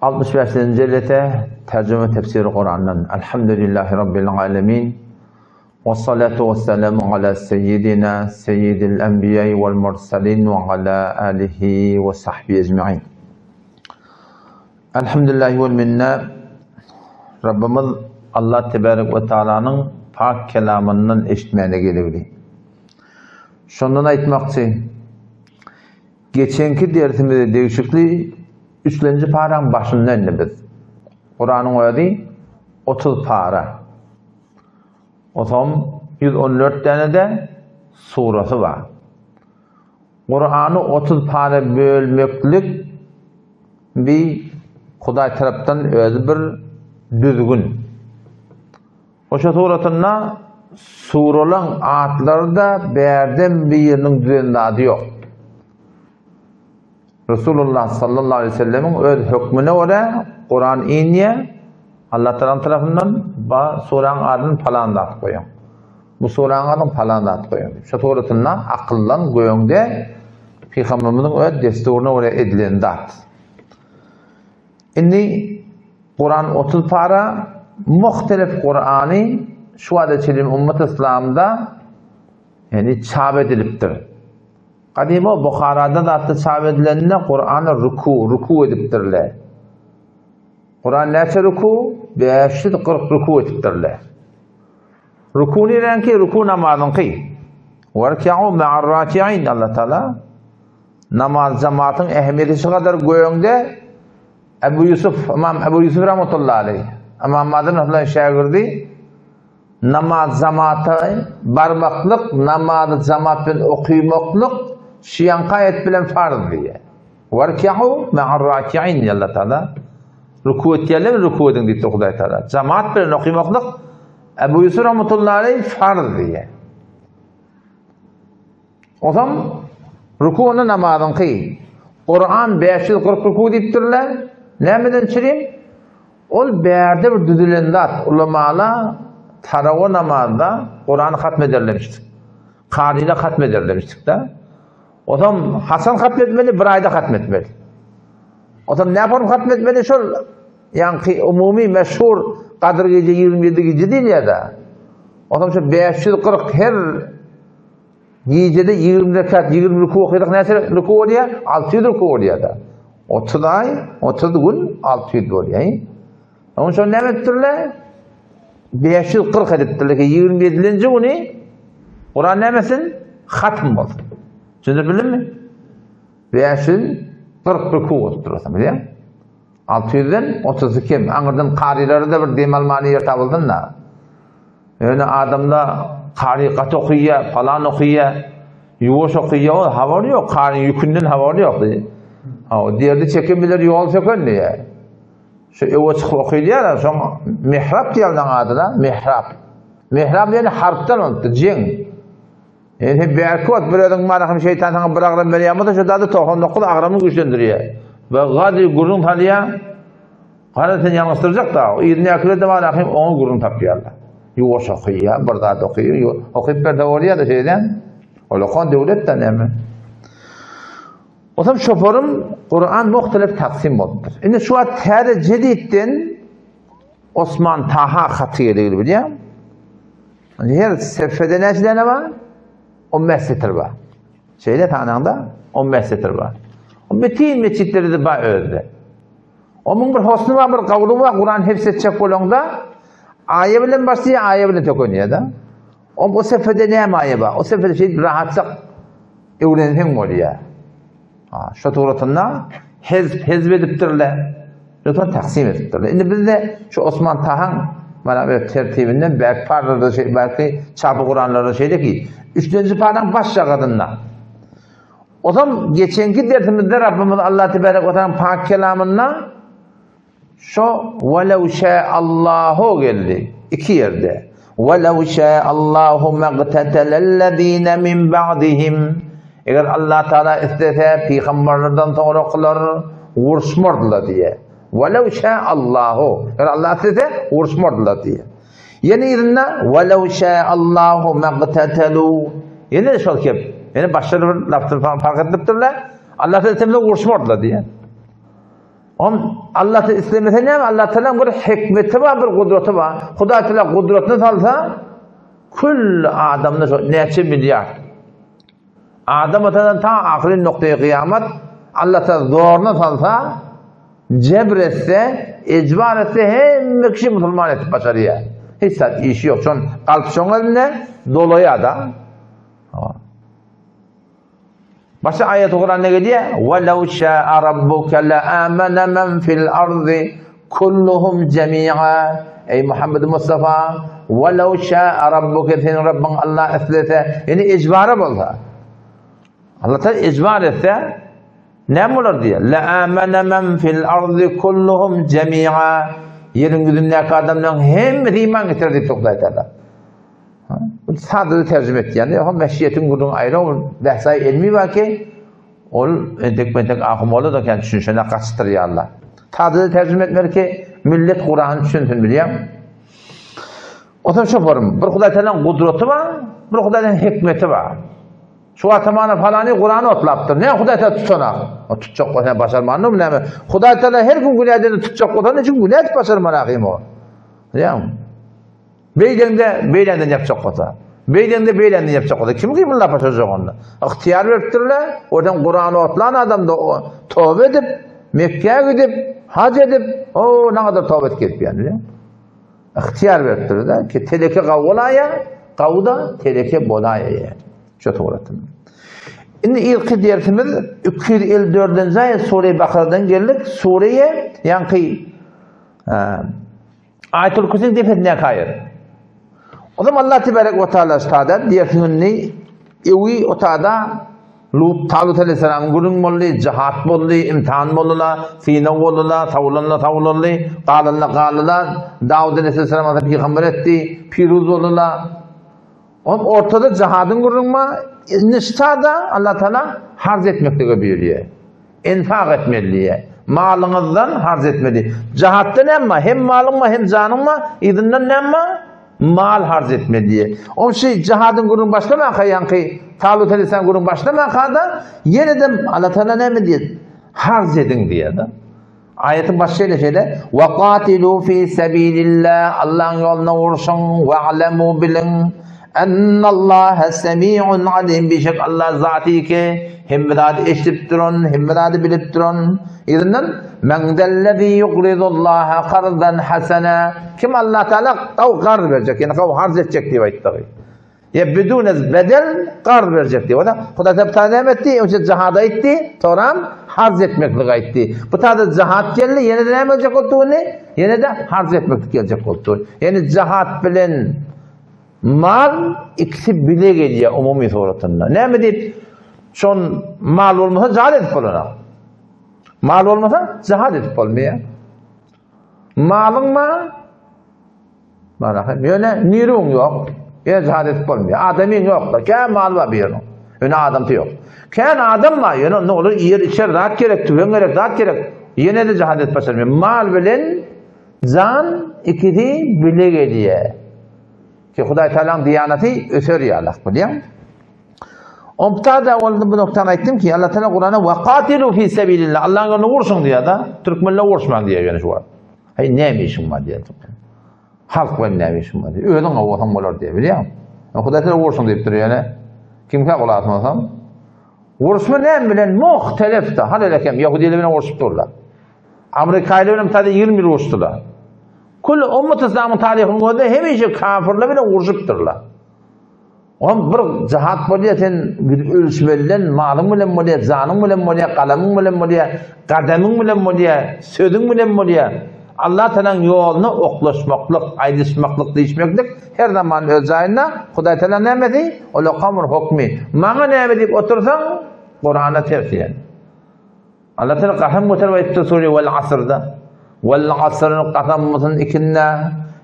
65-nji jellete terjime tefsiri Kurandan. Elhamdülillahi Rabbil alemin. Ve salatu ve selamu ala seyyidina seyyidil enbiya vel mursalin ve ala alihi ve sahbihi ecmain. Elhamdülillahi vel minna. Rabbimiz Allah tebarek ve Taala'nın pak kelamından eşitmäne gelibdi. Şondan aýtmakçy, Geçenki dersimize degişikli üçlenji paraň başynda indi biz. Kuranyň özi 30 para. Otam 114 däne de surasy bar. Kurany 30 para bölmeklik bir Hudaý tarapdan özi bir düzgün. Oşa suratynda suralaň atlary-da bärden biriniň düzen zady ýok. Resulullah sallallahu aleyhi ve sellemiň öz hökmüne görä Kuran inýär, Allah Taala tarapyndan ba suraň adyny palan zat goýuň. Bu suraň adyny palan zat goýuň. Şu suratynda akyldan göňde Pygamberimiziň öz desturyna görä edilen zat. Indi Kuran 30 para, muhtelif Kurany şu wada çenli ummat islamda yani çap edilipdir. Gadymy Buharada zatda çap edilende Kurany ruku, ruku edipdirler. Kuran näçe ruku? 540 ruku edipdirler. Ruku nirenki? Ruku namazyňky. Warka'u ma'ar raki'in Allah Taala namaz cemaatyň ähmiýeti şu kadar göňde Ebu Yusuf, Imam Ebu Yusuf rahmetullahi aleyh, Imam Mazen rahmetullahi şägirdi namaz cemaata barmaklyk, namazy cemaat bilen okymaklyk şiýanka aýat bilen farz diýýär. Warka'u ma'ar raki'in diýýär Allah Taala. Ruku etýärler, ruku ediň diýipdir Hudaý Taala. Cemaat bilen okymaklyk Ebu Yusuf rahmetullahi aleyh farz diýýär. Ozam ruku onda namazyňky. Kuran 540 ruku diýipdirler. Nämeden çirim? Ol bärde bir düzülen zat. Ulamala tarawa namazda Kurany hatm ederlemişdik. Karyda hatm ederlemişdik da. Ozam haçan hatm etmeli? Bir aýda hatm etmeli. Ozam näme hatm etmeli? Şol ýaňky umumy meşhur Gadyr gije 27 gije diýilýär-de. Ozam şu 540 her Gijede 20 rekat, 20 ruku okaýsak näçe ruku bolýar? 600 ruku bolýar-da. 30 aý, 30 gün 600 bolýar. Onuň üçin näme etdirler? 540 edipdirler ki 27-nji güni Kuran näme etsin? Hatm bolsun. Düşündirip bildimmi? 540 ruku bolupdyr olsa, bilýän? 600-den 32 kem. Aňyrdan karylara-da bir dem almany ýer tapylsyn-da. Ýöne adamda kary gaty okyýa, palan okyýa, ýuwaş okyýa, ol habary ýok, karyň ýükünden habary ýok. Ha, o derdi çeken biler ýol söken diýýär. Şu öwe çykyp okyýar, şoň mihrap diýýärler adyna, mihrap. Mihrap diýeni harpdan bolupdyr, jeň. Indi bärki wagt bir özüň marahym şeýtan saňa bir agram berýän bolsa, şu zady 99 agramy güýçlendirýär. We gady gürrüň salýar. Gara sen ýalňyşdyrjak da, yzyndakiler de marahym oňa gürrüň tapýarlar. Ýuwaş okaýar, bir zat okaýar, okyp berse bolýar da şeýden. Ol okan döwlet de näme? Otam şoparym Kur'an muhtelif taksim bolupdyr. Indi şu wagt täze jedidden Osman Taha haty geldi bilýän. Her sefede näçe däne bar? 15 setir bar. Şeýle sanaňda 15 setir bar. O bütün mesjitlerde bar özde. Onuň bir hosny bar, bir gawly bar, Kur'an hepsi etjek bolaňda aýa bilen başlaýar, aýa bilen tökenýär da. O bu sefede näme aýa bar? O sefede şey rahatlyk öwrenseň bolýar. Ha, şu suratynda hezb, hezb edipdirler. Şotan taksim edipdirler. Indi bizde şu Osman Tahan mana bir tertibinden belki parlarda şey, belki çapy Kur'anlarda şeyde ki, üçüncü paran baş şagadynda. O zaman geçenki dersimizde Rabbimiz Allah Tebarek ve Teala pak kelamında Şo Welew şä'Allahu geldi. Iki ýerde. Welew şä'Allahu magtetelellezine min ba'dihim. Eger Allah Taala islese pygamberlerden soňrakylar uruşmardylar diýe. Welew şä'Allahu. Eger Allah islese uruşmardylar diýe. Ýene yzynda Welew şä'Allahu magtetelu. Ýene şol kep. Ýene başga bir lafzyn fark edilipdirler. Allah islese uruşmardylar diýe. Om Allah islemese näme? Allah Taala bir hikmeti bar, bir gudraty bar. Hudaý Taala gudratyny salsa, kül adamda şo näçe milliard. Adam atadan ta ahyry noktaýy kyýamat Allah Taala zoruna salsa, jebr etse, ejbar etse hemme kişi musulman etip başarýar. Hiç zat işi ýok. Şon kalp şoň elinde dolaýar da. Başga aýat Kuranda gelýär, "Ve lev şa'a rabbuke la amana men fil ardy kulluhum jemi'a." Eý Muhammed Mustafa, "Ve lev şa'a rabbuke" seniň Rabbiň Allah islese, ýani ejbara bolsa. Allah Taala ejbar etse, näme bolar diýär? La amana men fil ardy kulluhum jemi'a. Ýeriň ýüzündäki adamlaryň hemmesi iman getirer diýip Hudaý Taala. Bu sadaly terjime etýän. Ýa meşiýetiň gürrüňi aýry ol bähsaý elmi bar ki, ol entek-mentek ahun da kän düşünşene gaçdyrýarlar. Sadaly terjime etmeli ki, millet Kurany düşünsin bilýän. Otan şoparym, bir Hudaý Taalanyň gudraty bar, bir Hudaýyň hikmeti bar. Şu atamana falany Kurany otlapdyr. Ne Hudaý Taala tutanak? O tutjak bolsa başarmandyr näme? Hudaý Taala her gün günä edeni tutjak bolsa, neçün günä edip başarman ahym o? Bilýäňmi? Beýleňde beýländen ýapjak bolsa. Beýleňde beýländen ýapjak bolsa. Kim gymyldap başarjak onda? Ygtyýar beripdirler. Oradan Kurany otlan adam da toba edip, Mekgä gidip, hac edip, o nagadar toba edip gelip ýaly. Ygtyýar beripdirler ki teleke gaw bolaýa, gaw da teleke bolaýa. Şu suratyn. Indi ilki dersimiz 254-nji aýat Sure Bakaradan geldik. Sureye, ýaňky Aýatul Kürsiniň depesindäki aýat. O zaman Allah tebarek we taala ştada diýersiň indi ewi otada Lut Talut aleyhisselamyň gürrüň boldy, jihat boldy, imtihan boldular, synag boldular, sawlanlar sawlandy, galanlar galdylar. Dawud aleyhisselam pygamber etdi, piruz boldular. Onuň ortada jihadyň gürrüňi bar. Indi ştada Allah Taala harz etmeklige buýurýar. Infak etmeli diýýär. Malyňyzdan harz etmeli. Jihatda näme bar? Hem malyň bar, hem janyň bar. Yzyndan näme bar? Mal harz etmeli diýýär. Onuň şu jihadyň gürrüňi başlamaka, ýaňky Talut aleyhisselam gürrüňi başlamaka-da, ýene-de Allah Taala näme diýýär? Harz ediň diýýär-de. Aýatyň başy şeýle şeýle, Wa qatilu fi sabilillah, Allahyň ýolunda urşuň, wa'lemu biliň, ennallaha semi'un alim, bişek Allah zaty ki, hemme zady eşidip duran, hemme zady bilip duran. Yzyndan, Men zellezi yuqridullaha qardan hasana, kim Allah Taala gaw garz berjek, ýani gaw harz etjek diýip aýtdygy. Ýa bidune bedel garz berjek diýip. Oda Hudaý Taala bu näme etdi? Öňçe jihad aýtdy, soňram harz etmeklik aýtdy. Bu taýda jihad geldi, ýene-de näme geljek boldy indi? Ýene-de harz etmeklik geljek boldy. Ýani jihad bilen mal ikisi bile gelýär umumy suratynda. Näme diýip, şon mal bolmasa jihad edip bolanok. Mal bolmasa jihad edip bolmaýar. Malyň bar, Barahem. Ýöne niruň ýok. Ýöne jihad edip bolmaýar. Adamyň ýok-da. Kän mal bar bir ýeriň. Ýöne adamsy ýok. Kän adam bar, ýöne onda olar iýer, içer zat gerek, tüfeň gerek, zat gerek. Ýene-de jihad edip başarmaýar. Mal bilen jan ikisi bile gelýär. Ki Hudaý Tagalaň diýanaty öser ýalak, bilýäňmi? Omtada ol bu noktany aýtdym ki, Allah Taala Kur'ana we qatilu fi sabilillah. Allah'ın ýolunda urşuň diýýär-de. Türkmenler urşmaň diýýär ýöne şu wagt. Heý näme işiň bar diýýär türkmen. Halk bilen näme işiň bar diýýär. Özüň bolsaň bolar diýýär, bilýäňmi? Hudaý Taala urşuň diýip dur ýöne. Kimkä gulak asmasam? Urşma näme bilen muhtelefde, hal elekem ýahudiler bilen urşup durlar. Amerikaýlar bilen täze 20 ýyl uruşdylar. Kül ummat islamyň taryhyny görse hemişe kafirler bilen urşupdyrlar. Oňam bir jahat bolýar, sen gidip ölçmeliden malyň bilen bolýar, janyň bilen bolýar, galamyň bilen bolýar, gadamyň bilen bolýar, sözüň bilen bolýar. Allah Tagalaň ýoluna oklaşmaklyk, aýdyşmaklyk, diýişmeklik her zaman öz jaýynda. Hudaý Tagalaň nämesi? Ol okamur hukmy. Maňa näme diýip otursaň, Kurana ters diýen. Allah Teala kasam göterip aýtdy sure Wal Asrda. Wal Asr kasam bolsun ikindä.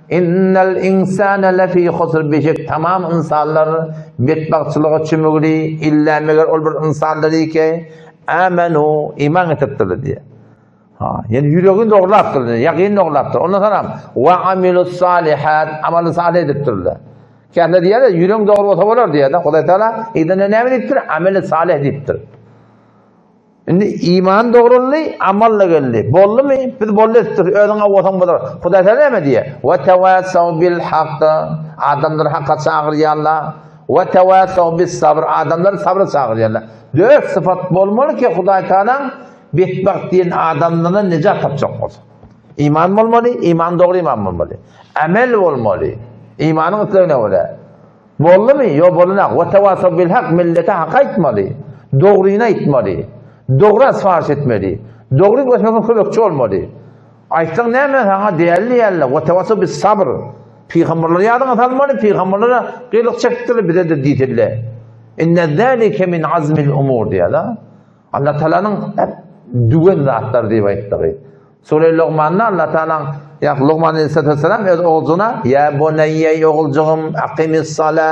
Innel insane lefi husr beşek tamam insanlar betbagtçylyga çümügli illa meger ol bir insanlar ki amenu iman getiripdirler diýe. Ha, ýani ýüregini dogrulapdyr, ýakyn dogrulapdyr. Ondan soň we amilus salihat amaly salih edipdirler. Käte diýýärler, ýüregiň dogry bolsa bolar diýýär. Hudaý Teala ýene näme diýipdir? Ameli salih diýipdir. Indi iman dogruldy, amal-da geldi. Boldumy? Biz boldy etdik, özüň awwasaň bolar. Hudaý Taala näme diýýär? Wa tawassaw bil hak. Adamlary haka çagyrýarlar. Wa tawassaw bis sabr. Adamlary sabra çagyrýarlar. Dört sypat bolmaly ki, Hudaý Taalaň betbagt diýen adamlardan nejat tapjak bolsa. Iman bolmaly, iman dogry iman bolmaly. Amel bolmaly. Imanyň islegine görä. Boldumy? Ýok, bolanok. Wa tawassaw bil hak, millete haky aýtmaly. Dogryny aýtmaly. Dogra syparyş etmeli. Dogry ösmekde kömekçi bolmaly. Aýtsaň näme, saňa däli diýerler. Wa tawassaw bis sabr. Pygamberleri ýadyňa salmaly, pygamberlere gylyk çekipdirler, bize-de diýsinler. Inne zalike min azmil umur diýýär-de. Allah Taalanyň hep düwen zatlary diýip aýtdygy. Sure Lugmanda Allah Taalaň ýa Lugman aleyhissalatu öz oguljygyna ýa buneýýe eý oguljygym aqimis-sala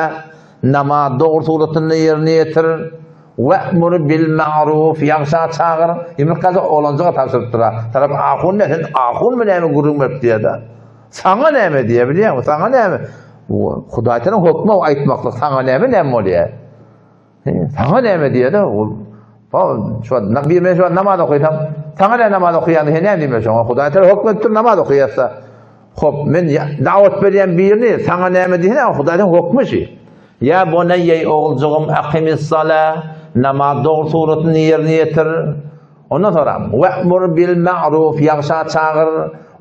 namaz dogry suratynda ýerine ýetir we'mur bil ma'ruf ýagşa çagyr. Ýumruk gazy oglanjyga tabşyrypdyr. Tarap ahun ne sen ahunmy näme gürrüň berip diýýär-de. Saňa näme diýýär bilýäňmi? Saňa näme? Hudaý Taalaň hökmi aýtmaklyk saňa näme näme bolýar? Saňa näme diýýär-de, ol şu wagt bir men şu wagt namaz okaýsam, saňa näme namaz okaýan diýse näme diýmeli şoňa? Hudaý Taala hökm edipdir namaz okaýarsa. Hop, men dawat berýän birini saňa näme diýse, Hudaýyň hökmi şi. Ýa buneýýe oguljygym aqimis-sala, namaz dogry suratyny ýerine ýetir. Ondan soňra we'mur bil ma'ruf ýagşa çagyr,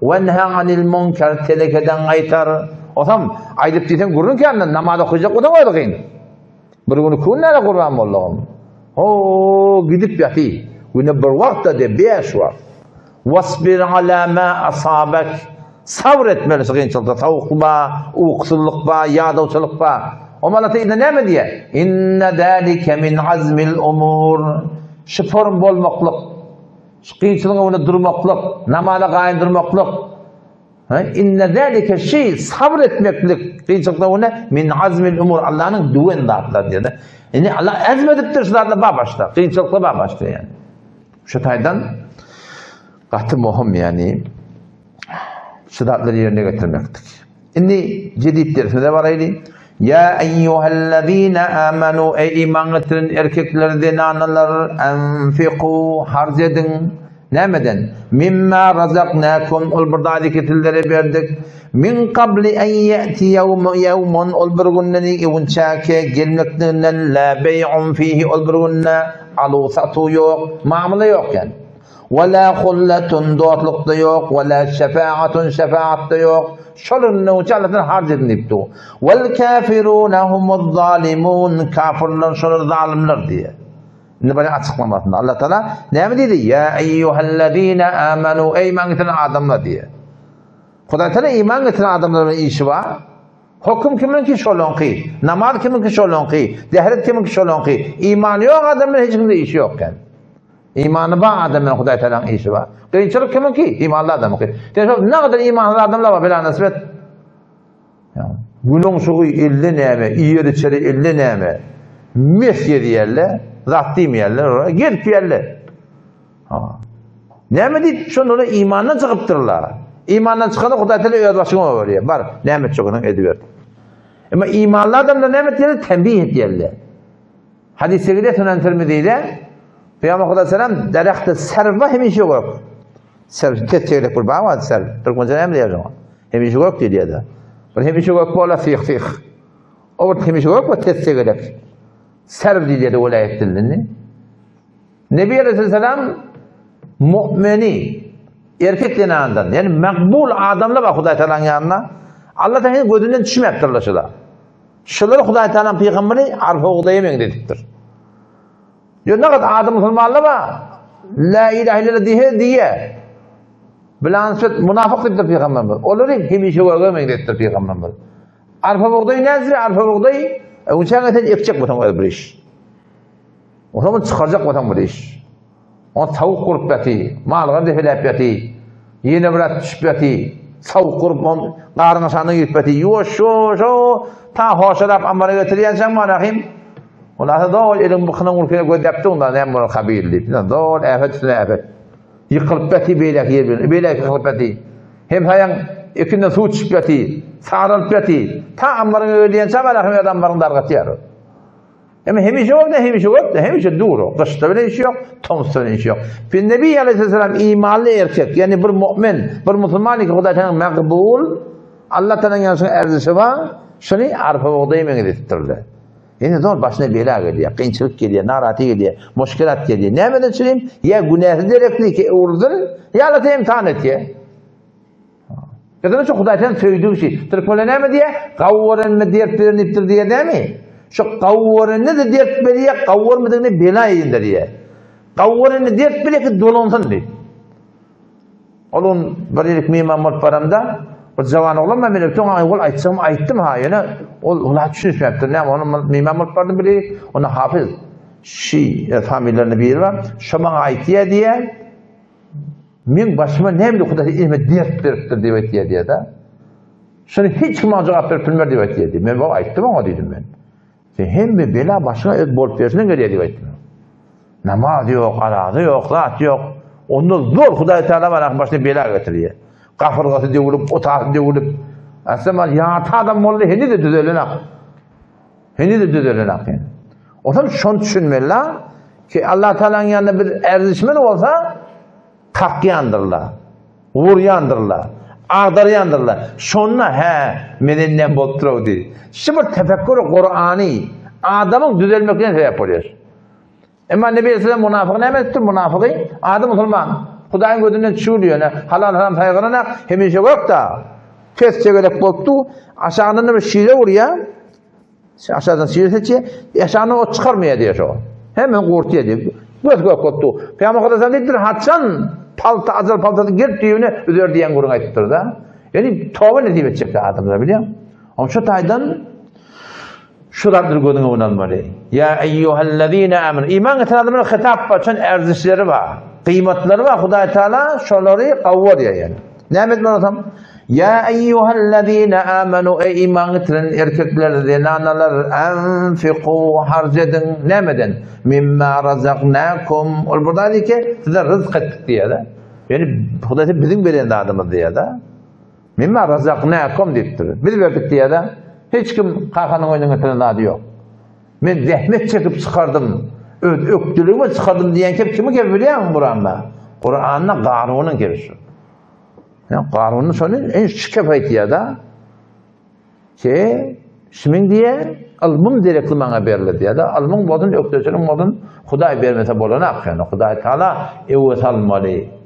wenha anil munkar telekeden gaýtar. Osam aýdyp diýseň gürrüň kändir, namaz okajak bolsaň özi kyn. Bir gün iki gün näle gurban boldugym. Ho, gidip ýaty. Güne bir wagt-da de, bäş wagt. Wasbir ala ma asabak. Sabr etmeli şu kynçylykda. Sowuk ba, ukusyzlyk ba, ýadawçylyk ba. O malata indi näme diýýär? Inne zalike min azmil umur. Şu form bolmaklyk, şu kynçylygyň öňünde durmaklyk, namaza gaýym durmaklyk, Inne zalike şi sabr etmeklik kynçylykda öňünde min azmil umur Allanyň düwen zatlary diýdi. Indi Allah azm edipdir şu zatlar bar başda. Kynçylyklar bar başda ýani. Şu taýdan gaty möhüm ýani şu zatlary ýerine getirmekdik. Indi jedid dersimize baraýly. Ýa eýýuhellezine amanu eý iman getiren erkekler zenanalar enfiku harç ediň Nämeden? Mimma razaknakum, ol bir zady ki sizlere berdik. Min kabli en ýe'ti ýewmun, ol bir günden öwünçäki gelmekliginden la beý'un fihi, ol bir günde aluw-satuw ýok, mamla ýok ýani. We la hulletun, dostluk-da ýok, we la şefaatun, şefaat-da ýok. Şol günden öwünçä Allah sizden harç edin diýipdi. Wal kafiruna humuz zalimun, kafirler şolar zalymlar diýýär. Indi bir açyklamasynda Allah Taala näme diýdi? Ya eyyuhellezine amanu eý iman getiren adamlar diýdi. Hudaý Taala iman getiren adamlar bilen işi bar. Höküm kimiňki şolaňky, namaz kimiňki şolaňky, dehret kimiňki şolaňky. Imany ýok adam bilen hiç kimde işi ýok eken. Imany bar adam bilen Hudaý Taalanyň işi bar. Kynçylyk kimiňki? Imanly adamyňky. Sen şol nägadar imansyz adamlar bar bilen nisbet. Günüň suwy elde näme, iýer-içeri elde näme. Mes gezýärler, zat diýmeýärler, olara gezip ýärler. Ha. Näme diýip, şonda olar imandan çykypdyrlar. Imandan çykanda Hudaý Teala öz başyňa berýär. Bar, näme etjek bolsaň ediber. Emma imanly adamlar näme etýärler? Tembih edýärler. Hadysda gelýär Sunan Tirmizide Pygamber Hudaý selam derehte serwa hemişe gök. Serw tes tegelek bir bag bar serw. Türkmençe näme diýer şoňa? Hemişe gök diýilýär-de. Bir hemişe gök bola syh syh. O bir hemişe gök we tes tegelek. Serw diýilýär welaýat dilinde. Nebi Aleyhisselam mu'mini erkek zenandan, ýani makbul adamlar bar Hudaý Taalanyň ýanynda. Allah Taala gözünden düşmäpdirler şular. Şulary Hudaý Taalanyň pygamberi arpa bugdaýa meňzedipdir. Ýöne nagt ady musulmanlar bar. La ilahe illallah diýse diýýär. Bilan söz munafyk diýipdir pygamberimiz. Olary hemişe göge meňzedipdir pygamberimiz. Arpa bugdaý näzire arpa bugdaý öňçäňe sen ekjek bolsaň öz bir iş. Oňa çykarjak bolsaň bir iş. Oňa tawuk gurup ýaty, malgar depeläp ýaty, ýene bir at düşüp ýaty, tawuk gurup on garyň aşagynda girip ýaty, ýuwaş ýuwaş o ta hoşalap ambara getirýänçäň manahym. Ondan soň doly eliň bykynyň gulkyna gözläp dur, onda näme bolar kabil diýip. Doly äpet üstüne äpet. Ýykylyp ýaty beýleki ýer bilen, beýleki ýykylyp ýaty. Hem saýaň ekinden suw düşüp ýaty, saralyp ýaty. Ta ambaryňa gelýänçä manahym öz ambaryňy dargatýar. Emma hemişe boldy, hemişe boldy, hemişe dur o. Gyşda bile işi ýok, tomusda bile işi ýok. Bir Nebi aleyhisselam imanly erkek, ýani bir mu'min, bir musulman ki Hudaý taala makbul, Allah taala ýanyşyň erzişi bar, şuny arpa bugdaýa meňzetipdirler. Ýene zor başyna bela gelýär, kynçylyk gelýär, narahatlyk gelýär, muşkilat gelýär. Nämeden çynym? Ýa günäsi derekli ki öwrülsin, ýa Allah imtihan etýär. Ýa-da şu Hudaý sen söýdügi şi. Türkmenler näme diýýär? Gawwarenme dert beren diýipdir diýýär dämi? Şu gawwarenine de dert berýär, gawwarmadygyna bela edindir diýýär. Gawwarenine dert berýär ki dolansyn diýip. Ol on bir ýerik myhman bolup baramda, bir jawan oglan bar, men öten aý ol aýtjagymy aýtdym ha, ýöne ol ola düşünişmäpdir. Näme, ony myhman bolup bardym bir ýerik, onda Hafyz şi e, familiýalarynda biri bar, şo maňa aýtýar diýýär. Meň başyma näme Hudaý elime dert beripdir diýip aýtýar diýýär-de. Şony hiç kim maňa jogap berip bilmer diýip aýtýar diýip. Men oňa aýtdym oňa diýdim men. Sen hemme bela başyňa öz bolup berşinden gelýär diýip aýtdym. Namaz ýok, araza ýok, zat ýok. Onda zor Hudaý Teala bana başyna bela getirýär. Gapyrgasy döwülip, otasy döwülip. Aslynda ýarty adam boldy, heniz-de düzelenak. Heniz-de düzelenak. Onsoň şony düşünmeli ki Allah Teala'nın ýanynda bir erzişmeli bolsa kakýandyrlar, urýandyrlar, agdarýandyrlar. Şonda hä, menden näme bolup dur diý. Şu bir tefekkür Kurany adamyň düzelmekine sebäp bolýar. Emma Nebi Aleyhisselam munafygy näme etdi? Munafygy ady musulman. Hudaýyň gözünden çüwli ýöne halal haram saýgaranak hemişe gök-da. Pes çegerek bolupdy. Aşagyndan bir şire urýar. Aşağıdan şire seçýär. Aşagyndan ot çykarmaýar diýýär şo. Hemen gurtýar diýip. Göz gök bolupdy. Pygamber Hudaýdan diýipdir, haçan palta ajal paltasy gelip düýbüne üzer diýen gürrüň aýdypdyr-da. Ýani toba nesip etjek adamlar bilýän. Oň şu taýdan Şu zatlary gözüň öňüne almaly. Ýa eýýuhellezine amenu. Iman getiren adamlara hitap bar, şon erzişleri bar. Gyýmatlary bar, Hudaý Taala şolary gawur ýaýan. Näme etmeli bolsam? Ýa eýýuhellezine amenu, eý iman getiren erkekler, zenanalar, anfiku harç ediň. Nämeden? Mimma razaknakum. Ol burada aýdýar ki, size ryzk etdik diýýär-de. Ýani Hudaý biziň beren zadymyz diýýär-de. Mimma razaknakum diýipdir. Biz berdik diýýär-de. Hiç kim kakanyň öýünden getiren zady ýok. Men zähmet çekip çykardym, öz ökdeligime çykardym diýen kep kimi kep bilýäňmi Kuranda? Kuranda Garunyň kebi şu. Ýa Garunyň şony en şu kep aýtýar-da. Ki, şunuň diýe, ylmym derekli maňa berildi diýýär-de. Ylmyň bolsun, ökdeçiligiň bolsun, Hudaý bermese bolanak ýöne. Hudaý Taala öwe salmaly.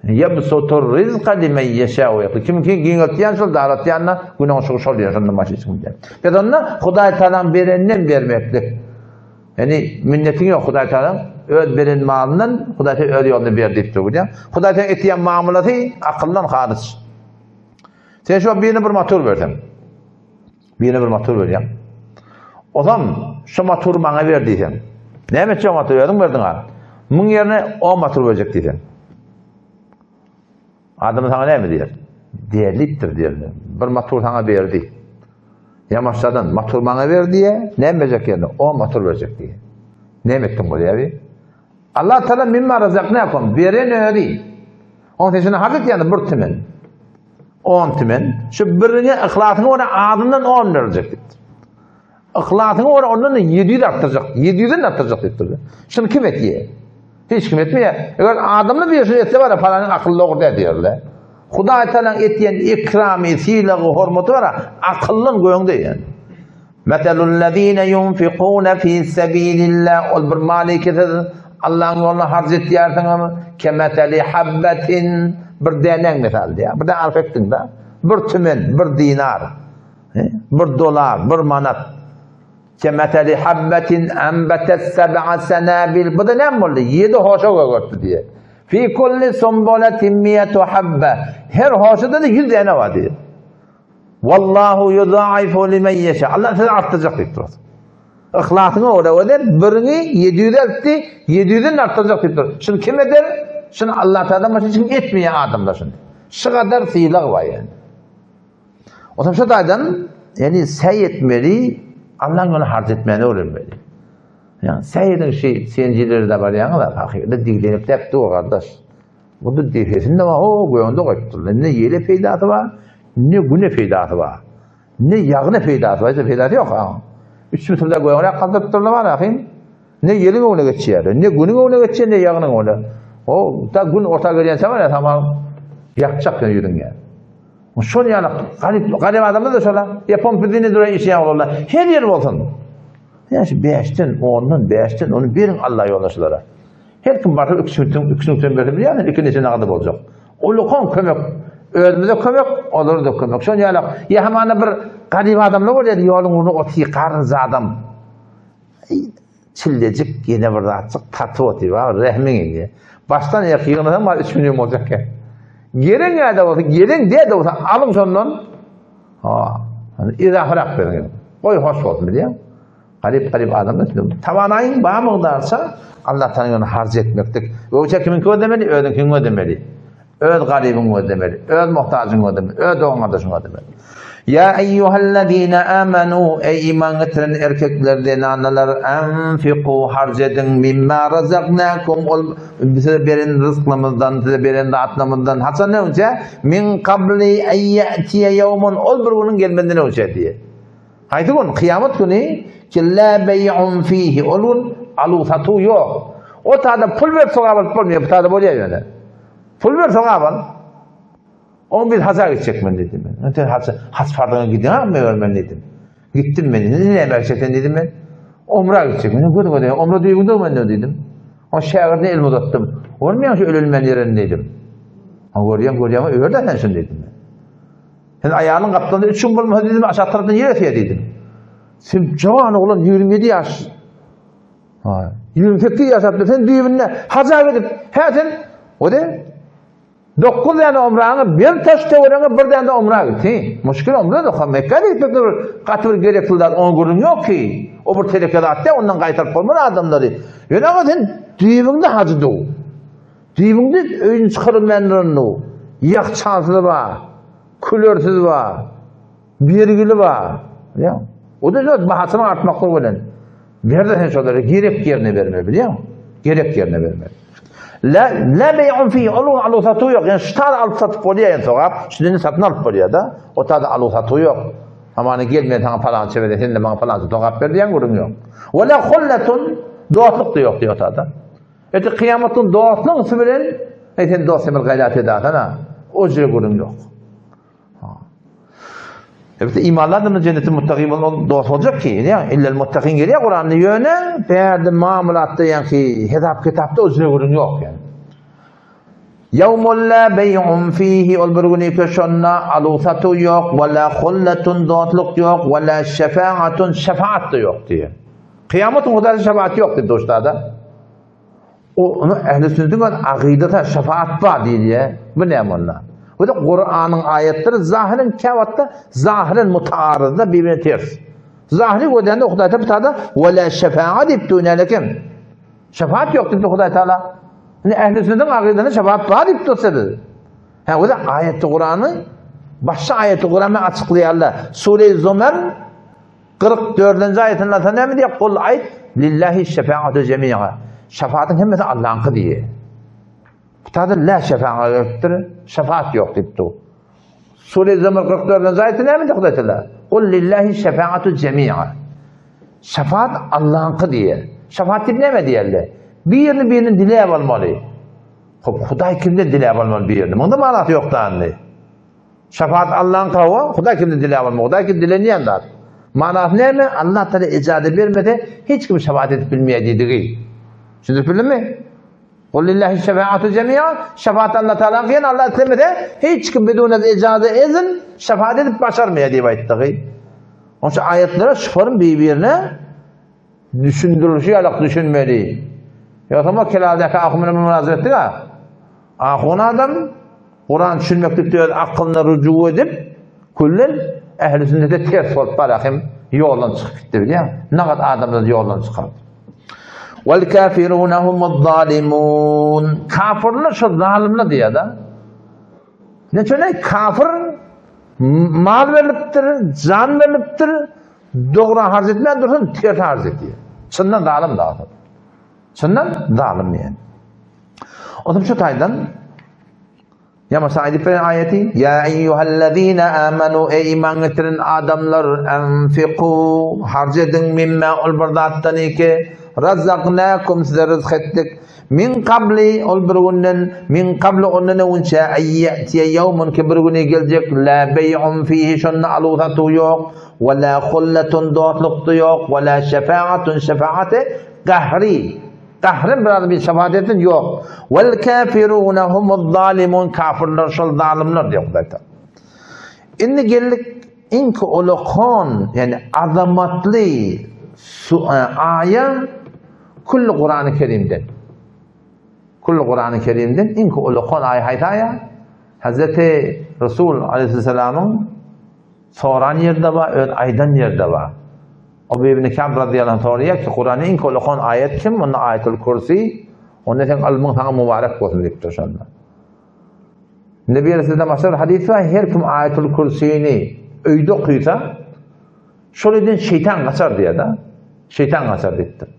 Ýebsutur rizka limen ýeşâ we Kim ki giňeltýän şol daraltýan-da günüň şugy şol ýer şondan başga hiç kim däl. Biz onda Hudaý Tagalaň bereninden bermeklik. Ýani minnetiň ýok Hudaý Tagalaň öz beren malyndan Hudaý Tagala öz ýolunda ber diýip dur bilýän. Hudaý Tagala etýän muamalasy akyldan haryç. Sen şu birine bir motor berseň. Birine bir motor berýäň. Ozam şu motory maňa ber diýseň. Näme etjek motory özüň berdiň ha. Muň ýerine o motor berjek diýseň. Adam saňa näme diýer? Derlipdir diýer. Bir motor saňa berdi. Ýamaşjadan motor maňa ber diýe, näme berjek ýerine? O motor berjek diýe. Näme etdiň bolýar bi? Allah Taala mimma razaknakum beren özi. Oň sen şunu hak etýän bir tümen. On tümen. Şu biriňe yhlasyňa görä azyndan on berjek diýipdir. Yhlasyňa görä ondan da 700 artdyrjak, 700-den artdyrjak diýipdir. Şuny kim etýär? Hiç kim etmeýär. Eger adamlar bir şuny etse bara palanyň akylly dogry däl diýerler. Hudaý Tagalaň etýän ikramy, sylagy, hormaty bara akyldan göňde ýani. Meselul-lezine yunfikune fi sebilillah ol bir maly ki siz Allahyň ýolunda harç etýärsiňiz, kemeseli habbetin bir dänäň mysaly diýýär. Bir däne arpa ekdiň-de, bir tümen, bir dinar, bir dolar, bir manat. Kemeseli habbetin enbetet seb'a senabil. Bu da näme boldy? Ýedi hoşa gögertdi diýýär. Fi kulli sunbulatin mi'etu habbe. Her hoşada-da 100 däne bar diýýär. Wallahu yudaifu limen ýeşa. Allah size artdyrjak diýip dur. Yhlasyňa görä öder, biriňi 700 eltdi, 700-den artdyrjak diýip dur. Şuny kim eder? Şuny Allah Taala başga hiç kim etmeýär adamlar şuny. Şu kadar sylag bar ýani. O zaman şu taýdan ýani säý etmeli, Allah'ın ýoluna harç etmäni öwrenmeli. Ýani säý ediň şu senjileri de barýaňyz, hakykatda diglenip däp dur gardaş. Bunda depesinde bar, o göňde goýupdyrlar. Ne ýele peýdasy bar, ne güne peýdasy bar. Ne ýagyna peýdasy bar, hiç peýdasy ýok ha. 3 metrde gögräk galdyryp durlar bar ahym. Ne ýeliň öňüne geçýär, ne günüň öňüne geçýär, ne ýagynyň öňüne. O da gün orta gelýänçä bar ýa samal ýakjak ýa ýüzüň ýa. Şol ýaly garyp garyp adamlar da şola. Ýapon bizini duran işleýän olarlar. Her ýer bolsun. Ýa şu 5-den, 10-dan, 5-den ony beriň Allah ýoluna şulara. Her kim barsa ikisini ikisini berse bilýärsiň, iki neçe nagady boljak. Ulukan kömek, özümize kömek, olara-da kömek. Şol ýaly ýa hamana bir garyp adamlar bolýar, ýoluň ugrunda otyr garryja adam. Çillejik ýene bir zatjyk tatyp otyr, bar, rehmiň gelýär. Başdan aýak ýygnasaň bar 3 million boljak eken. Gelen ýa-da bolsa, gelen däl-de bolsa alyň şondan. Ha, izahyrak beriň. Goý hoş bolsun bilýäň. Garyp-garyp adamlar Tawanaýyň bar mugdarça Allah Taala ýolunda harç etmeklik. Öwçe kimiňki gözlemeli? Özüňkiňi gözlemeli. Öz garybyňy gözlemeli. Öz muhtajyňy gözlemeli. Öz dogan-gardaşyňy gözlemeli. Ýa eýýuhellezine amanu eý iman getiren erkekler, zenanalar, enfiku harç ediň mimma razaknakum ol size beren ryzklarymyzdan, size beren zatlarymyzdan haçan öňçe min kabli en ýetiye ýewmun ol bir günüň gelmezinden öňçe diýe. Haýsy gün? Kyýamat güni ki la beý'un fihi ol gün aluw-satuw ýok. O tada pul berip sogap alyp bolmaýar, bu tada bolýar ýöne. Pul ber sogap al. Oň biz haja gitjek men diýdim men. Sen haja haç farzyňa gidiň meger men diýdim. Gitdim men. Indi näme gitjek sen diýdim men. Omra gitjek. Men göz göze omra düýbüňde men diýdim. O şägirdine elimi uzatdym. Görmeýäň şu ölülmän ýerini diýdim. Ha görýän görýän öýerde sen şunu diýdim men. Sen aýalyň gapdalynda üç gün bolmasa diýdim, aşak tarapdan ýer ösýär diýdim. Sen jawan oglan 27 ýaş. Ha, 28 ýaşap sen düýbünde haja gidip, hä sen o de 9 däne omraňy bir taş töweregiňe bir däne omra git. He, muşkil omra da Mekka gitmek bir gaty bir gerekli zat, oňa gürrüň ýok ki. O bir teleke zat däl, ondan gaýtaryp bolmaz adamlary. Ýöne aga sen düýbüňde hajy duw. Düýbüňde öýüni çykarylmändirin duw. Ýakçansyz bar. Külersiz bar. Bergili bar. Bilýäň? O da öz bahasynyň artmaklygy bilen. Ber-de sen şolary gerek ýerine bermeli, bilýäň? Gerek ýerine bermeli. La la beý'un fi oluň aluw satuw ýok. Ýani şu tada alyp satyp bolýar ýani sogap, şuny satyn alyp bolýar-da. O tada aluw satuw ýok. Hamana gel men saňa palança berýän, sen-de maňa palança sogap ber diýen gürrüň ýok. Wa la hullatun dostluk-da ýok diýýär o tada. Eti kyýamatdan dostluň üsti bilen, eý sen dost sen bir gaýrat edasana, o jüre gürrüň ýok. Elbetde imanly adamlar jennete muttaki bolan ol dost boljak ki, ýa illel muttakin gelýär Kuranda ýöne bärde muamalatda ýa-ki hesap kitapda o jüre gürrüň ýok ýani. Ýawmul la beý'un fihi ol bir güni ki şonda aluw satuw ýok, we la hullatun dostluk ýok, we la şefaatun şefaat da ýok diýýär. Kyýamatyň Hudaýda şefaat ýok diýdi dostada. O onu ähli sünnetiň öz akydasy şefaat bar diýilýär. Bu näme onda? Bu da Kur'anyň aýatlary zahyren käwagtda zahyren mutaaryzda bir-birine ters. Zahyry gözlände Hudaý Taala we la şefaat diýip dünýäde kim? Şefaat ýok diýip Hudaý Taala. Indi ähli sünnetiň akydasynda şefaat bar diýip dursa biz. Hä, o da aýaty Kur'any başga aýaty Kur'any açyklaýarlar. Sure Zumar 44-nji aýatynda sen näme diýýär? Kul aýt, lillahi şefaatu jemi'a. Şefaatyň hemmesi Allahyňky diýýär. Kitabda la şefaat ýokdur, şefaat ýok diýip dur. Sure Zumar 44-nji aýatda näme diýýär Hudaý Teala? Kul lillahi şefaatu jemi'a. Şefaat Allahyňky diýýär. Şefaat diýip näme diýerler? Birini birini diläp almaly. Hop, Hudaý kimden diläp almaly birini? Munda manasy ýok da indi. Şefaat Allaň hawa, Hudaý kimden diläp almaly? Hudaý kim dilenýän zat. Manasy näme? Allah Taala ijaza bermese, hiç kim şefaat edip bilmeýär diýdigi. Düşündirip bildimmi? Kul lillahi şefaatu jemi'a, şefaat Allah Taala diýen Allah islemese, hiç kim bidun ijaza izin şefaat edip başarmaýar diýip aýtdygy. Onuň üçin aýatlara şufaryň bir-birine Düşündirilişi ýalak düşünmeli. Ýogsam o Kelaldäki ahun bilen münazara etdik-ä. Ahun adam Kuran düşünmeklikde öz akylyna rujuk edip, küllen ähli sünnete ters bolup barýar hem ýoldan çykyp gitdi bilýäň. Nagat adamlar ýoldan çykardy. Wal kafiruna humuz zalimun. Kafirler şo zalymlar diýýär-de. Neçün kafir mal berlipdir, jan berlipdir, Dogra harç etmän dursun, ters harç etýär. Çyndan zalym da asyl. Çyndan zalym diýen. Onuň şu taýdan. Ýa aýdyp beren aýaty, Ýa eýýuhellezine amanu, eý iman getiren adamlar, enfiku, harç ediň mimma ol bir zatdan ki, razaknakum size ryzk etdik. Min kabli ol bir günden, min kabli ondan öňünçä, eýýetiye ýewmun ki bir güni geljek, la beý'un fihi şonda aluw satuw ýok, we la hulletun dostluk-da ýok, we la şefaatun şefaate gahri. Gahrym biraz bir şefaat etsin, ýok. Wel kafiruna humuz zalimun kafirler şol zalymlar diýip Hudaý Taala. Indi geldik iňki ulakon, ýani azamatly e, aýa külli Kurany Kerimden. Külli Kurany Kerimden iňki ulakon aýa haýsy aýa? Hazreti Resul aleyhisselamyň soran ýerde bar, öz aýdan ýerde bar. Ubeý ibn Ka'b razyýallahu anh soraýar ki, Kuranda iň köp okan aýat kim? Onda Aýatul Kürsi. Onda seň ylmyň saňa mubarek bolsun diýipdir şonda. Nebi Aleyhisselam başga bir hadys bar, her kim Aýatul Kürsini öýde okysa, şol öýden şeýtan gaçar diýýär-de. Şeýtan gaçar diýipdir.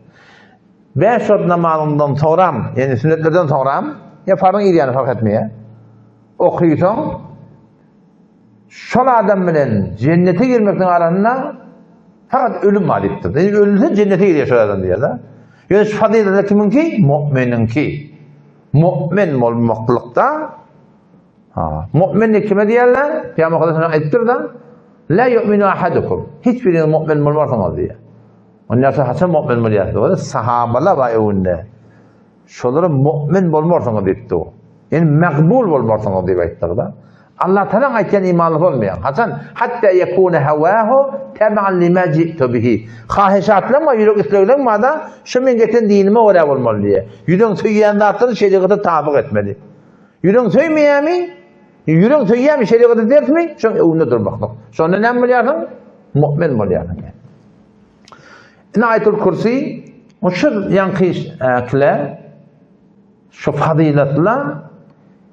Bäş wagt namazyňdan soňram, ýagny sünnetlerden soňram, ýa farzyň irýany fark etmeýär. Okysaň, Şol adam bilen jennete girmekniň arasynda fakat ölüm bar diýipdir. Ýani ölse jennete girýär şol adam diýýär-de. Ýöne şu fazyletler kimiňki? Mu'miniňki. Mu'min bolmaklykda ha, mu'min kime diýerler? Pygamber Hudaý aýdypdyr-da, La yu'minu ahadukum. Hiç biriňiz mu'min bolmarsyňyz diýýär. Ondan soň haçan mu'min bolýarsyňyz? Sahabalar bar öňünde. Şolara mu'min bolmarsyňyz diýipdi o. Ýani makbul bolmarsyňyz diýip aýtdy-da. Allah Taala aýtýan imanly bolmaýan. Haçan hatta yekune hawahu tabi'an lima ji'tu bihi. Hahyşatlaryň we ýürek islegleriň barda şu men getiren dinime görä bolmaly diýýär. Ýüregiň söýýän zatlaryny şerigata tabyk etmeli. Ýüregiň söýmeýärmi? Ýüregiň söýýärmi şerigata tersmi? Şoň öňünde durmaklyk. Şonda näme bolýarsyň? Mu'min bolýarsyň. Ine Aýatul Kürsi şu ýaňky kile şu fazylatla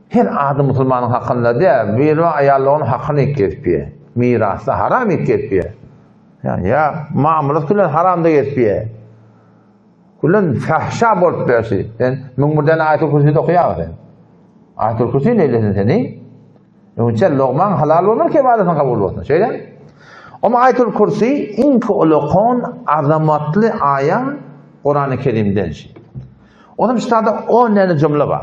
her adam musulmanyň hakynda däl, biri aýallaryň hakyny kesipýär. Mirasda haram kesipýär. Ýa ýa mamlat bilen haramda kesipýär. Bilen fahşa bolup bersi. Sen 1001 däne Aýatul Kürsini okaýaň sen. Aýatul Kürsi neýlesin seni? Öňçe logmaň halal bolmaly ki ibadatyň kabul bolsun. Şeýle. Oma Aýatul Kürsi iň ulakon azamatly aýa Kurany Kerimden şi. Onuň ştada 10 däne jümle bar.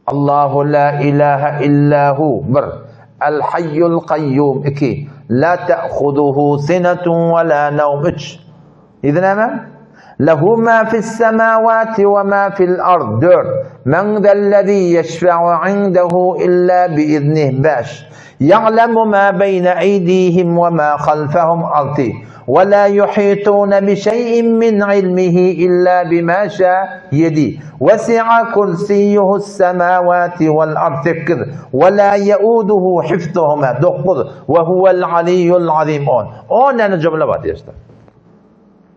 Allahu la ilaha illa hu bir. El hayyul kayyum 2. La ta'khuduhu sinatun ve la nawm 3. Ýedi näme? Lehu ma fis semawati we ma fil ard. 4. Men zellezî yeşfe'u indehu illa biiznih. 5. Ya'lemu ma beyne eydihim we ma halfahum. 6. Ve la yuhitune bi şey'in min ilmihi illa bima şa. 7. Vesi'a kursiyyuhu's semawati vel ard. 8. Ve la yeuduhu hifzuhuma. 9. Ve huvel aliyyul azim. 10. 10 tane cümle bar diýişdir.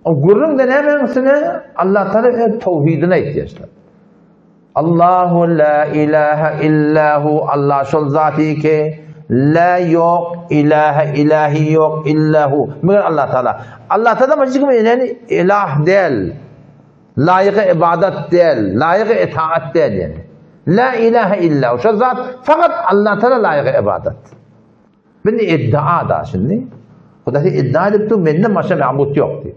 O gürrüň de nämäň üstüne? Allah Taala öz towhidini aýtýar. Allahu la ilaha illa hu Allah şol zaty ki la ýok ilaha ilahi ýok illa hu. Meger Allah Taala. Allah Taala başga kim ýani ilah däl. Laýygy ibadat däl, laýygy itaat däl ýani. La ilaha illa hu. Şol zat fakat Allah Taala laýygy ibadat. Bindi iddia da şimdi. Hudaý iddia edip dur, menden başga mabut ýok diýip.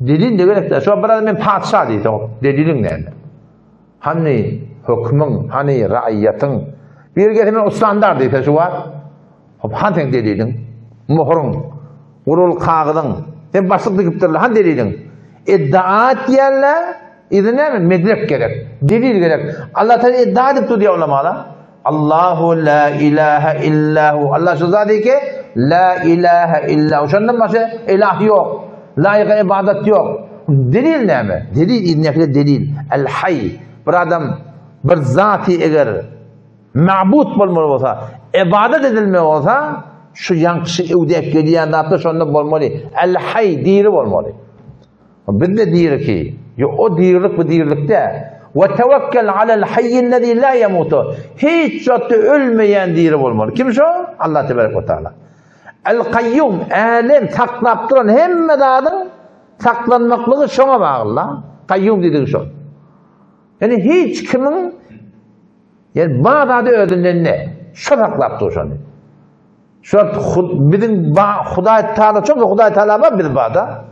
Delil ne gerek? Şu bir adam men patyşa diýse, deliliň näme? Hany hökmüň, hany raýatyň? Bir gelse men ustandar diýse şu wagt, hop han sen deliliň? Muhruň, gurul kagyzyň. Sen başlyk dikipdirler, han deliliň? Iddia etýärler, yzy näme? Medrek gerek, delil gerek. Allah Taala iddia edip dur diýýär ulamalar. Allahu la ilaha illa hu. Allah şu zat ki la ilaha illa hu. Şondan başga ilah ýok. Laýyk ibadat ýok. Delil näme? Delil innekle delil. El hayy. Bir adam bir zaty eger ma'bud bolmaly bolsa, ibadat edilmeli bolsa, şu ýaňky öwdek gelýän zatlar şonda bolmaly. El hayy diri bolmaly. Bizde diriki. Ýok, o dirilik bu dirilik däl. Ve tewekkel alel hayyillezî la yemutu. Hiç wagtda ölmeýän diri bolmaly. Kim şo? Allah tebarek we taala. El kayyum, älem saklap duran hemme zadyň saklanmaklygy şoňa bagly. Kayyum diýdigi şo. Ýani hiç kimiň. Ýani bar zady özünden ne? Şo saklap dur şony. Şu biziň ba Hudaý Taala çünki Hudaý Taala bar biz barda.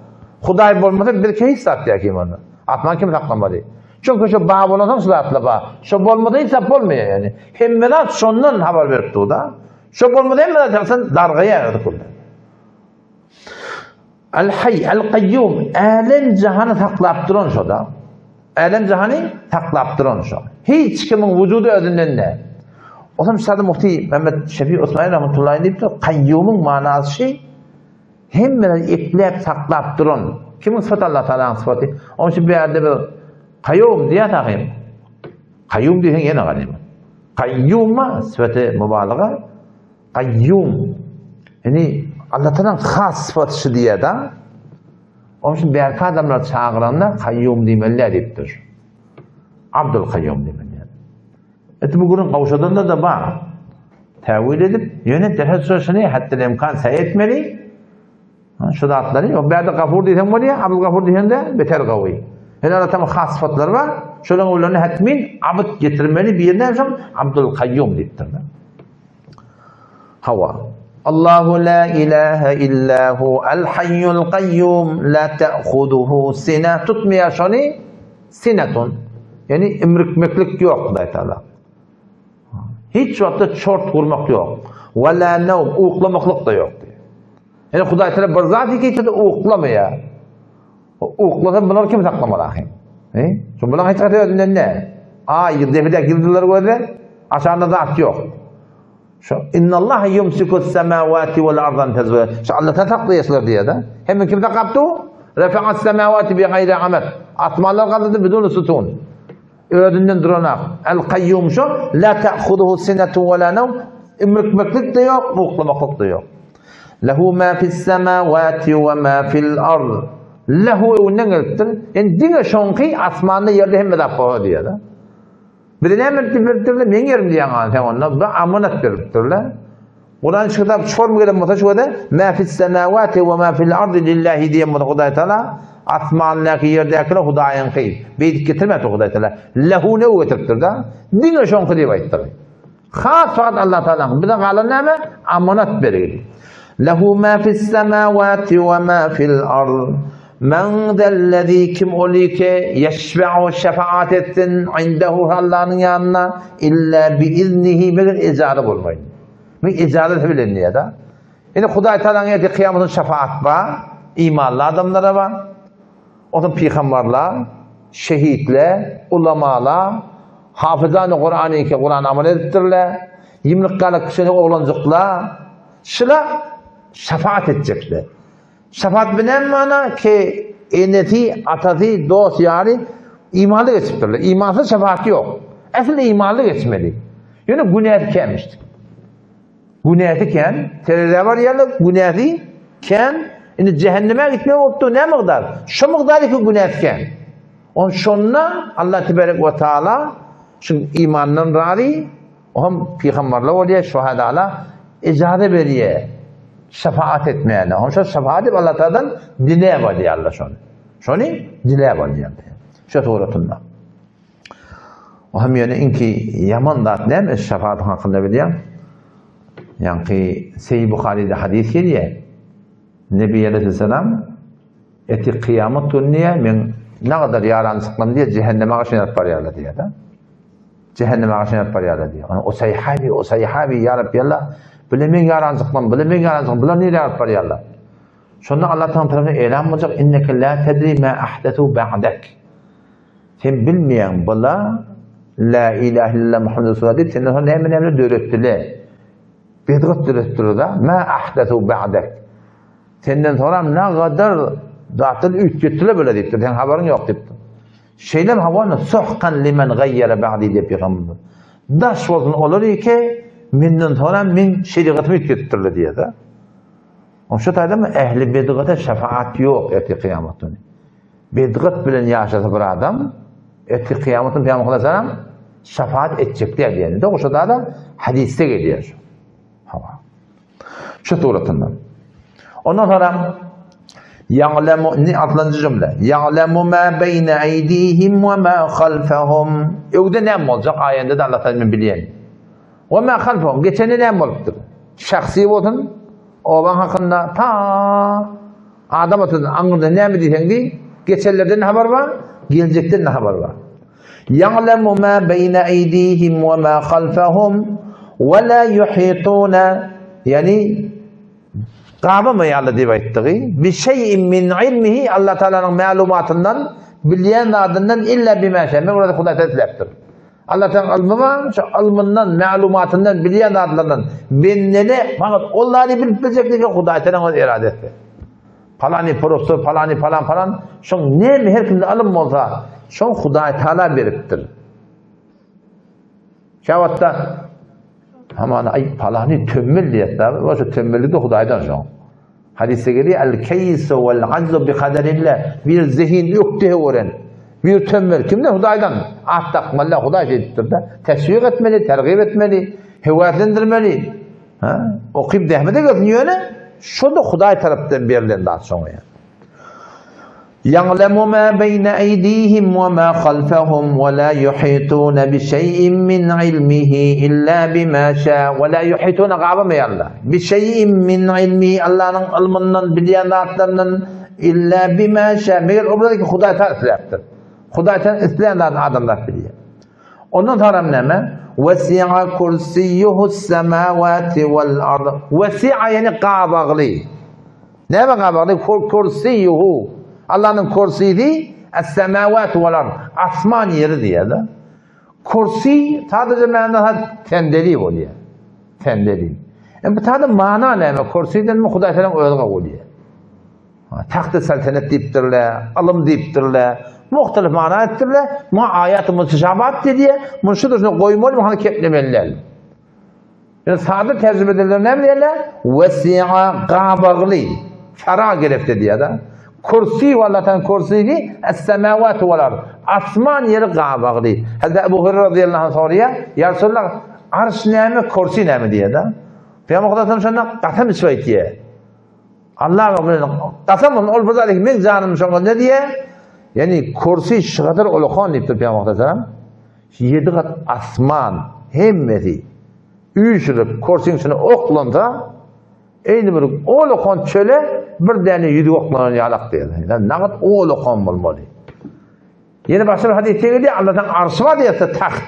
Hudaý bolmasa biz hiç zat ýa kim onda. Asman kim saklamaly? Çünki şu ba bolansoň şu zatlar bar. Şu bolmasa hiç zat bolmaýar ýani. Hemme zat şondan habar berip dur da. Şu bolmasa hemme zat ýaksan dargaýar özi. Al-Hayy, Al-Kayyum, älem jahany saklap duran şo-da. Älem jahany saklap duran şo. Hiç kimiň wujudy özünden däl. Otam Sada Muhti Mehmet Şefi Osmani rahmetullahi diýipdir, Kayyumyň manasy hemmeleri ekläp saklap duran. Kimiň sypaty Allah Taalanyň sypaty? Onuň üçin bu ýerde bir Kayyum diýýär ahym. Kayyum diýseň ýene ganymat. Kayyuma sypaty mübalaga. Gaýýum. Ýani Allah Taala has sypaty şu diýýär-de. Onuň üçin bärki adamlar çagyranda Gaýýum diýmeli diýipdir. Abdul Gaýýum diýmeli. Eti bu gürrüň gowşadanda da bar. Täwil edip, ýöne derhal şoşuny hatda imkan saý etmeli. Şu zatlary, o bärde Gafur diýseň bolýar, Abdul Gafur diýseň-de beter gawy. Ýöne Allah Taala has sypatlary bar. Şolaryň öwlerine hatmin abd getirmeli birine şol Abdul Gaýýum diýipdir. Hawa. Allahu la ilaha illa hu al hayyul qayyum la ta'khuduhu sina tutmaýar şony sinatun. Ýani imrikmeklik ýok Hudaý Taala. Hiç wagtda çort gurmak ýok. Wa la nawm uklamaklyk da ýok. Ýani Hudaý Taala bir zat ekýär-de uklamaýar. Uklasa bular kim saklamaly ahym? He? Şu bular hiç haýsy özünden ne? Aý, depedäki ýyldyzlary gözle, aşagynda zat ýok. Şu innallaha yumsikus semawati wal arda an tezula. Şu Allah ta saklaýar diýýär-de. Hem kim saklapdy? Rafa'as semawati bi gaýri amad. Asmanlar galdyrdy bidun sutun. Özünden duranak. El kayyum şu la ta'khuduhu sinatun we la nawm. Ümrükmeklik de ýok, uklamaklyk da ýok. Lehu ma fis semawati we ma fil ard. Lehu öňünden gelipdir. Indi diňe şoňky asmanda ýerde hemme zat bar diýýär. Bize näme beripdirler? Meň ýerim diýýän sen onda bir amanat beripdirler. Kuran şu kitap şu forma gelen bolsa şu ýerde ma fis semawati we ma fil ardi lillahi diýen bolsa Hudaý Taala asmandaky ýerdäkiler Hudaýyňky. Beýdip getirmedi Hudaý Taala. Lehu ne getiripdir da? Diňe şoňky diýip aýtdyr. Has fakat Allah Taalanyň. Bize galan näme? Amanat bergili. Lehu ma fis semawati we ma fil ard. Men zellezi kim oli ki yeşfe'u şefaat etsin indehu Allah'ın yanına illa bi iznihi meger icadı bolmaýyn. Men icazeti bilen diýýär da. Indi Hudaý Taalanyň ertir kıýamatyn şefaat bar, imanly adamlara bar. Ondan pygamberler, şehitler, ulamalar, hafızany Kur'an-ı ki Kur'an amal edipdirler. Ýimlik galyk kişini oglanjyklar, şula şefaat etjekler. Şefaat bilen mana ki enesi, atasy, dost ýary imanly geçipdirler. Imansyz şefaat ýok. Äsli imanly geçmeli. Ýöne günäsi känmişdir. Günäsi kän, terezä barýarlar, günäsi kän. Indi cehenneme gitmek bolupdyr, näme mukdar? Şu mukdar iki günäsi kän. On şonda Allah tebarek we taala şu imandan razy, o hem pygamberler bolýar, şuhadalar ijaza berýär şefaat etmäne. On şo şefaat edip Allah taaladan diläp alýarlar şony. Şony diläp alýarlar. Şu suratynda. O hem ýöne iňki ýaman zat näme şefaat hakynda bilýän? Ýaňky Seýi Buharyda hadys gelýär. Nebi aleyhisselam eti kyýamat günü diýär, men ne kadar ýaran çyklam diýär, cehenneme gaşyn alyp barýarlar diýär da. Cehenneme gaşyn alyp barýarlar diýär. Ona o sahibi, o sahibi ýa Rabbi Allah, bile men ýaran çyklam, bile men ýaran çyklam, bular nirä alyp barýarlar? Şonda Allah Taala tarapyndan elan boljak, inneke la tedri ma ahdathu ba'dak. Sen bilmeýäň bula La ilahe illallah Muhammed Resulullah diýip senden soň näme näme döretdiler. Bidgat döretdiler da. Ma ahdathu ba'dak. Senden soňra ne gadar zatlar üýtgetdiler böyle diýipdir. Sen habaryň ýok diýipdir. Şeýle habarny suhkan limen gayyara ba'di diýip pygamber. Daş bolsun olar ki menden soňra men şerigatymy üýtgetdirler diýýär da. Şu taýda ehli bidgata şefaat ýok ertir kyýamat güni. Bidgat bilen ýaşasa bir adam, ertir kyýamat güni Pygamber aleyhisselam şefaat etjek däl diýen. Dogry şu da hadisde gelýär şu. Hawa. Şu suratynda. Ondan sonra. Ýa'lemu indi altynjy jümle. Ýa'lemu ma beýne eýdihim we ma halfahum. Öňde näme boljak aýanda da Allah taala bilýän. We ma halfahum geçende näme bolupdyr? Şahsy bolsun, obaň hakynda ta adam atadan aňyrda näme diýseň diý, geçenlerden habar bar, geljekden habar bar. Ýa'lemu ma beýne eýdihim we ma halfahum we la yuhituna ýani Gabamaýarlar diýip aýtdygy, bi şeý'in min ilmihi Allah Taalanyň mälumatyndan, bilýän zadyndan illa bima şa. Men burada Hudaý Taala isläpdir. Allah Taalanyň ylmy bar, şu ylmyndan, mälumatyndan, bilýän zatlaryndan bendene fakat ol zady bilip biljek diýip Hudaý Taalanyň öz eradesi. Palany professor, palany palan palan, şoň näme her kimde ylym bolsa, şoň Hudaý Taala beripdir. Käwagtda Hamana aý palany tömmel diýýär. O şu tömmellik de Hudaýdan şoň. Hadisde gelýär el keýsu wal azzu bi kaderillah. Bir zehin ökde gören. Bir tömmel kimden Hudaýdan? At dakmaly Hudaý şeýdipdir-de. Teşwik etmeli, tergip etmeli, höweslendirmeli. Ha? Okyp zähmete gelsin ýöne şo da Hudaý tarapdan berlen zat şoňa. Ýa'lemu ma beýne eýdihim we ma halfahum we la ýuhituna bi şeý'in min ilmihi illa bima şa we la ýuhituna gabamaýarlar. Bi şeý'in min ilmihi Allanyň ylmyndan bilýän zatlaryndan illa bima şa meger o bilen ki Hudaý Taala isläpdir. Hudaý Taala islän zadyny adamzat bilýär. Ondan soňram näme? Wesi'a kursiýuhus semawati wal ard. Wesi'a ýani gabagly. Näme gabagly? Kursiýuhu. Allanyň kursisi es-semawati wal ard. Asman ýeri diýýär-de. Kursi sadaja many sendeli bolýar. Sendeli. E bu tada mana näme? Kursiden mi Hudaý Taala özi kabul edýär. Tagty saltanat diýipdirler, ylym diýipdirler, muhtelif mana aýtdyrlar. Muňa aýat-y mutüşabat diýilýär. Muny şu durşuna goýmaly, muny keplemeli däl. Ýöne sada terjime edenler näme diýýärler? Wesi'a gabagly, fara gerekdi diýýär-de. Kursi we Allah'tan kursini es-semawati wal ard. Asman ýeri gabagly. Hazreti Ebu Hureyre radıyallahu anh soraýar, Ýa Resulallah, arş näme, kursi näme diýýär-de. Pygamber Hudaýdan şonda gasam içip aýtýar. Allah bilen kasam olsun ol bir zat men janym şoňa ne diýe? Ýani kursi şygadyr ulakan diýipdir Pygamber sallam. Ýedi gat asman hemmesi üýşülip kursiň içine oklansa eýni bir ulakan çöle bir däne ýüzük oklanan ýalak diýýär. Ýani nagat ulakan bolmaly. Ýene başga bir hadysda gelýär, Allah'tan arşy bar diýse taht.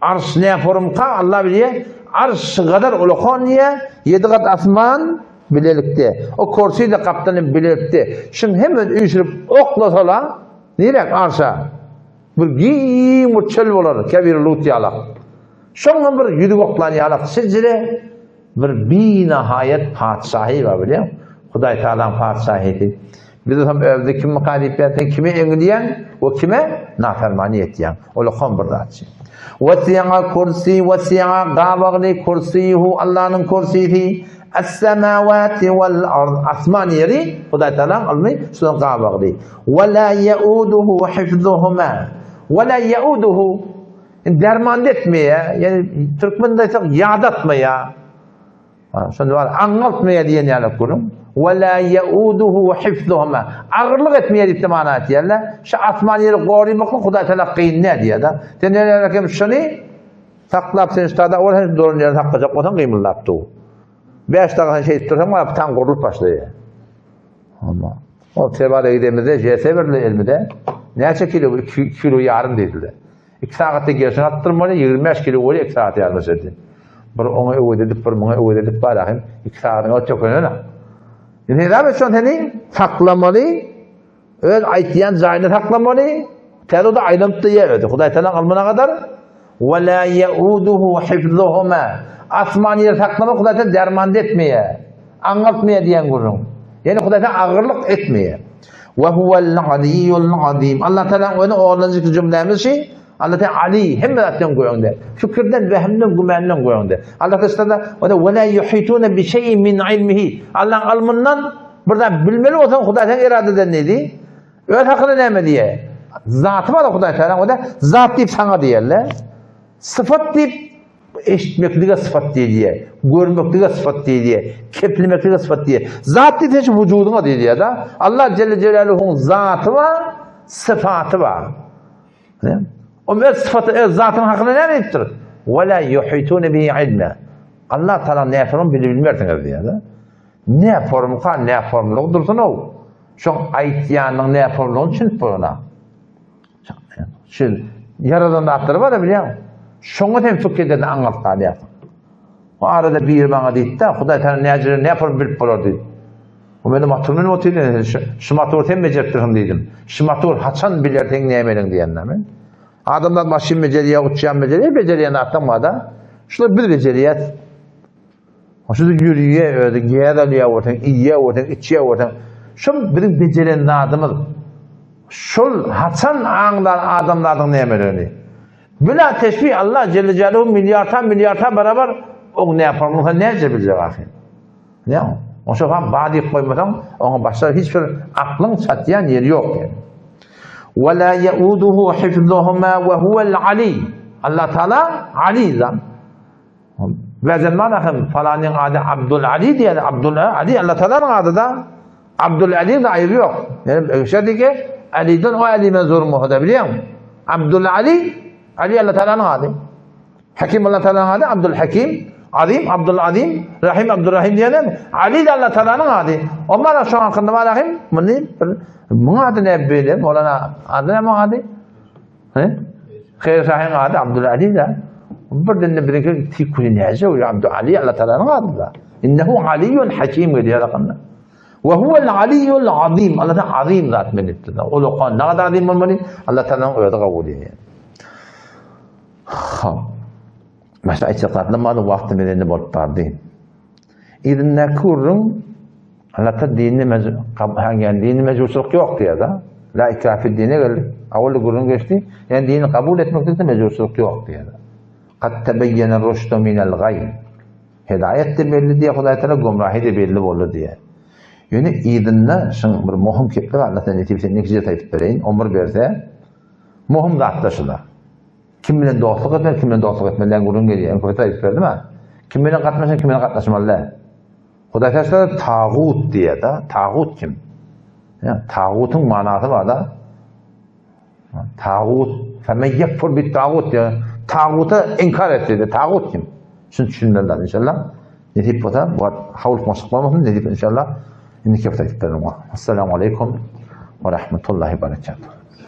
Arş ne forumka Allah bilýär. Arş gadar ulakan diýýär, ýedi gat asman bilelikde. O kursi de gapdany bilelikde. Şun hemen üýşürip oklasalar, nirek arşa? Bir giň bir çöl bolar, kebir lut ýalak. Şoňa bir ýüzük oklan ýalak şijire Bir binahaýat patyşahy bar bilýäň. Hudaý Tagalaň patyşahydy. Biz hem özde kim myka diýip ýatsaň, kime eňilýäň we kime nafermany etýäň. Ol hem bir zatçy. Wasi'a kursi wasi'a gabagly kursiýhu Allanyň kursisi as-samawati wal ard asman ýeri Hudaý Tagalaň ylmy şudan gabagly. Wa la yauduhu hifzuhuma. Wa la yauduhu Derman etmeýär, ýani türkmende aýtsak ýadatmaýar. Şonda bar, aňňaltmaýar diýen ýaly gürrüň. Wa la yauduhu hifzuhuma. Agyrlyk etmeýär diýip mana etýärler. Şu asman ýeri gorymaklyk Hudaý Taala kyn näme diýýär-de. Sen näme hem şuny saklap sen şu tada ol hem duran ýerini saklajak bolsaň gymyldap dur. 5 daga sen şeýdip dursaň, wah, taň gurlup başlaýar. Amma o sebada gidemizde JS berdiler elimize. Näçe kilo? 2 kilo ýarym diýdiler. 2 sagatda gelşini atdyrmaly, 25 kilo bolýar 2 sagat ýarym şeýdi. Bir oňa öwet edip, bir muňa öwet edip bar ahim 2 sagatyň o tökenen. Indi hesap et şony seni saklamaly, öz aýtýan jaýyny saklamaly, täze da aýlanyp da ýer ödi. Hudaý Taala ylmyna gadar we la yauduhu hifzuhuma. Asman ýer saklamak Hudaý Taala derman etmeýär. Aňaltmaýar diýen gürrüň. Ýani Hudaý Taala agyrlyk etmeýär. Ve huvel aliyyul azim. Allah Taala öne olanjyk jümlämiz şi. Allah Taala Ali hemme zatdan göňde. Fikirden, wehimden, gümandan göňde. Allah Taala o da ve la yuhituna bi şey'in min ilmihi. Allah ylmyndan bir zat bilmeli bolsaň Hudaý sen irade eden Öz hakyna näme diýe? Zaty bar Hudaý Taala o da zat diýip saňa diýerler. Syfat diýip. Eşitmeklige sypat diýilýär, görmeklige sypat diýilýär, keplemeklige sypat diýilýär. Zat diýse şu wujudyňa diýilýär-de. Allah Jelle Jelaluhuň zaty bar, sypaty bar. O öz sypaty, öz zatynyň hakynda näme diýipdir? Ve la yuhitune bihi ilma. Allah Taala näform bilip bilmersiňiz diýýär-de. Näformka, näformlygy dursun-ow. Şoň aýtýanyň näformlygyny düşünip bolana. Şu ýaradan zatlary bar bilýäň. Şoňa sen pikir ederden aňňalyp galýarsyň. O arada biri maňa diýdi-de, Hudaý sana näjele näform bilip bolar diýdi. O meni motor münüp otyrdy, şu, şu motory sen bejeripdirsiň diýdim. Şu motor haçan biler seň nämeliň diýende men. Adamlar maşyn bejerýär, uçýan bejerýär, bejerýän zatlaň bar-da. Şular biz bejerýäs. Şular ýörüýär özi, gäz alýar bolsaň, iýýär bolsaň, içýär bolsaň. Şu biziň bejeren zadymyz. Şol haçan aňlan adamzadyň nämeligini. Bila teşbih Allah Celle Celaluhu milliarda milliarda barabar oň näformyny sen näce biljek ahyr. Ne? Oşa ham ba diýip goýmasaň, oňa başga hiç bir aklyň çatýan ýeri ýok yani. Ve la yauduhu hifzuhuma ve huvel ali. Allah Teala Ali zat. Bäzen bar ahym, falanyň ady Abdul Ali diýýär, Abdul Ali Allah Taalanyň ady-da. Abdul Ali de aýry ýok. Ýani öýşe diýke, Aliden o Ali men zorum bolsa bilýäňmi? Abdul Ali, Ali Allah Taalanyň ady. Hakim Allah Taalanyň ady, Abdul Hakim, Azim, Abdul Azim, Rahim, Abdul Rahim diýýärler. Ali de Allah Taalanyň ady. Omar şoň hakynda bar ahym, muny bir muň ady ne beýle, Molana ady näme ady? He? Hayr Şahin ady Abdülaziz da. Bir dinde birinki tikuni näce o Abdüali Allah Taala'nın adı da. İnnehu aliyyun hakim diýer hakynda. Ve huvel aliyyul azim. Allah Taala azim zat menipdir. Ol okan ne kadar azim bolmaly? Allah Taala'nın özi kabul edýär. Ha. Başga aýtjak zatlar bardy, wagty bilen bolup bardy. Yzyndaky gürrüň Allah Taala dinine ýani dinine mejburçylyk ýok diýýär-de. La ikraha fid dine geldi. Awalda gürrüň geçdi. Ýani dini kabul etmekde mejburçylyk ýok diýýär. Kad tebeýýene ruşdu minel gaý. Hidaýet de belli diýýär Hudaý Taala, gümrahy de belli boldy diýýär. Ýöne yzynda şuň bir möhüm kepli bar, Allah sen nesip etse indiki jilde aýdyp bereýin, ömür berse. Möhüm zatlar şular. Kim bilen dostluk etmeli, kim bilen dostluk etmeli däl gürrüň gelýär. Öňki hepde aýdyp berdim-ä. Kim bilen gatnaşmaly, kim bilen gatnaşmaly däl. Hudaý taşlady tagut diýýär-de. Tagut kim? Ýa tagutyň manasy bar-da. Tagut, femen yekfur bit tagut diýýär. Taguta inkar et diýdi. Tagut kim? Şuny düşünmeli inşallah. Nesip bolsa, bu howlukmaçlyk bolmasyn, nesip inşallah. Indiki hepde aýdyp bererin. Assalamu aleýkum we rahmetullahi we berekatuh.